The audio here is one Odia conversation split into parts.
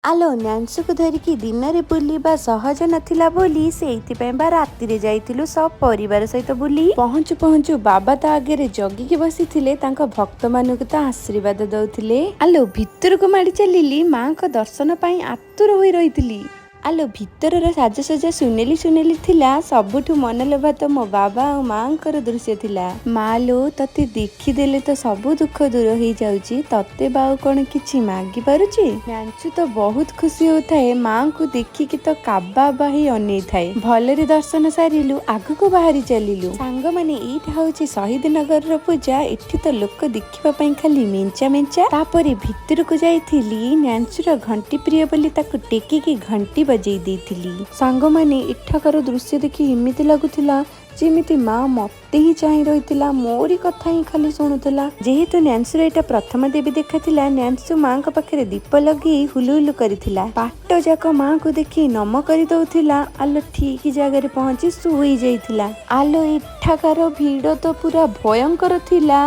ଆଲୋ, ନ୍ୟାନ୍ସୁକୁ ଧରିକି ଦିନରେ ବୁଲିବା ସହଜ ନଥିଲା ବୋଲି ସେଇଥିପାଇଁ ବା ରାତିରେ ଯାଇଥିଲୁ ସପରିବାର ସହିତ ବୁଲି। ପହଞ୍ଚୁ ପହଞ୍ଚୁ ବାବା ତ ଆଗରେ ଜଗିକି ବସିଥିଲେ, ତାଙ୍କ ଭକ୍ତମାନଙ୍କୁ ତ ଆଶୀର୍ବାଦ ଦଉଥିଲେ। ଆଲୋ, ଭିତରକୁ ମାଡ଼ି ଚାଲିଲି, ମାଙ୍କ ଦର୍ଶନ ପାଇଁ ଆତୁର ହୋଇ ରହିଥିଲି। ଆଲୋ, ଭିତରର ସାଜସଜା ସୁନେଲି ସୁନେଲି ଥିଲା। ସବୁଠୁ ମନଲୋଭା ତ ମୋ ବାବା ଆଉ ମାଙ୍କର ଦୃଶ୍ୟ ଥିଲା। ମା ଲୋ, ତତେ ଦେଖିଦେଲେ ତ ସବୁ ଦୁଃଖ ଦୂର ହେଇଯାଉଛି, ତତେ ବା ଆଉ କଣ କିଛି ମାଗି ପାରୁଛି? ନ୍ୟାଞ୍ଚୁ ତ ବହୁତ ଖୁସି ହଉଥାଏ, ମାଙ୍କୁ ଦେଖିକି ତ କାବା ବା ହେଇ ଅନେଇଥାଏ। ଭଲରେ ଦର୍ଶନ ସାରିଲୁ, ଆଗକୁ ବାହାରି ଚାଲିଲୁ। ସାଙ୍ଗମାନେ, ଏଇଟା ହଉଛି ଶହୀଦ ନଗରର ପୂଜା। ଏଠି ତ ଲୋକ ଦେଖିବା ପାଇଁ ଖାଲି ମେଞ୍ଚା ମେଞ୍ଚା। ତାପରେ ଭିତରକୁ ଯାଇଥିଲି, ନ୍ୟାନ୍ସୁର ଘଣ୍ଟି ପ୍ରିୟ ବୋଲି ତାକୁ ଟେକିକି ଘଣ୍ଟି ବଜେଇ ଦେଇଥିଲି। ସାଙ୍ଗମାନେ, ଏଠାକାର ଦୃଶ୍ୟ ଦେଖି ଏମିତି ଲାଗୁଥିଲା ଯେମିତି ମା ମତେ ହିଁ ଚାହିଁ ରହିଥିଲା, ମୋରି କଥା ହିଁ ଖାଲି ଶୁଣୁଥିଲା। ଯେହେତୁ ନ୍ୟାନ୍ସୁର ଏଇଟା ପ୍ରଥମ ଦେବୀ ଦେଖାଥିଲା, ନ୍ୟାନ୍ସୁ ମାଙ୍କ ପାଖରେ ଦୀପ ଲଗେଇ ହୁଲୁ ହୁଲୁ କରିଥିଲା। ବାଟ ଯାକ ମାଙ୍କୁ ଦେଖି ନମ କରିଦଉଥିଲା। ଆଲୋ, ଠିକ ଜାଗାରେ ପହଞ୍ଚି ଶୋଇ ଯାଇଥିଲା। ଆଲୋ, ଏଠାକାର ଭିଡ ତ ପୁରା ଭୟଙ୍କର ଥିଲା।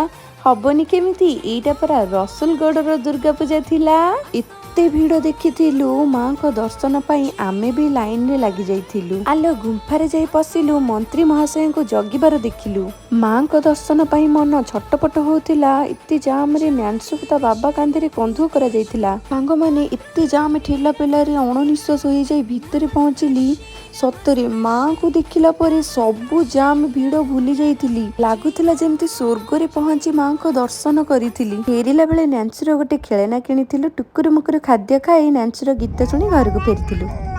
ହବନି କେମିତି, ଏଇଟା ପରା ରସୁଲଗଡ଼ର ଦୁର୍ଗା ପୂଜା ଥିଲା। ଏତେ ଭିଡ ଦେଖିଥିଲୁ, ମାଙ୍କ ଦର୍ଶନ ପାଇଁ ଆମେ ବି ଲାଇନରେ ଲାଗି ଯାଇଥିଲୁ। ଆଲୋ, ଗୁମ୍ଫାରେ ଯାଇ ପଶିଲୁ, ମନ୍ତ୍ରୀ ମହାଶୟଙ୍କୁ ଜଗିବାର ଦେଖିଲୁ। ମାଙ୍କ ଦର୍ଶନ ପାଇଁ ମନ ଛଟପଟ ହଉଥିଲା। ଏତେ ଜାମରେ ନ୍ୟାନ୍ସୁକୁ ତା ବାବା କାନ୍ଧରେ କନ୍ଧୁ କରାଯାଇଥିଲା। ସାଙ୍ଗମାନେ, ଏତେ ଜାମ ଠେଲା ପେଲାରେ ଅଣନିଶ୍ୱାସ ହେଇଯାଇ ଭିତରେ ପହଞ୍ଚିଲି। ସତରେ ମାଙ୍କୁ ଦେଖିଲା ପରେ ସବୁ ଜାମ ଭିଡ ଭୁଲି ଯାଇଥିଲି। ଲାଗୁଥିଲା ଯେମିତି ସ୍ୱର୍ଗରେ ପହଞ୍ଚି ମାଙ୍କ ଦର୍ଶନ କରିଥିଲି। ଫେରିଲା ବେଳେ ନ୍ୟାନ୍ସୁର ଗୋଟେ ଖେଳନା କିଣିଥିଲୁ। ଟୁକୁରୁ ମୁକୁରୁ ଖାଦ୍ୟ ଖାଇ ନ୍ୟାନ୍ସୁର ଗୀତ ଶୁଣି ଘରକୁ ଫେରିଥିଲୁ।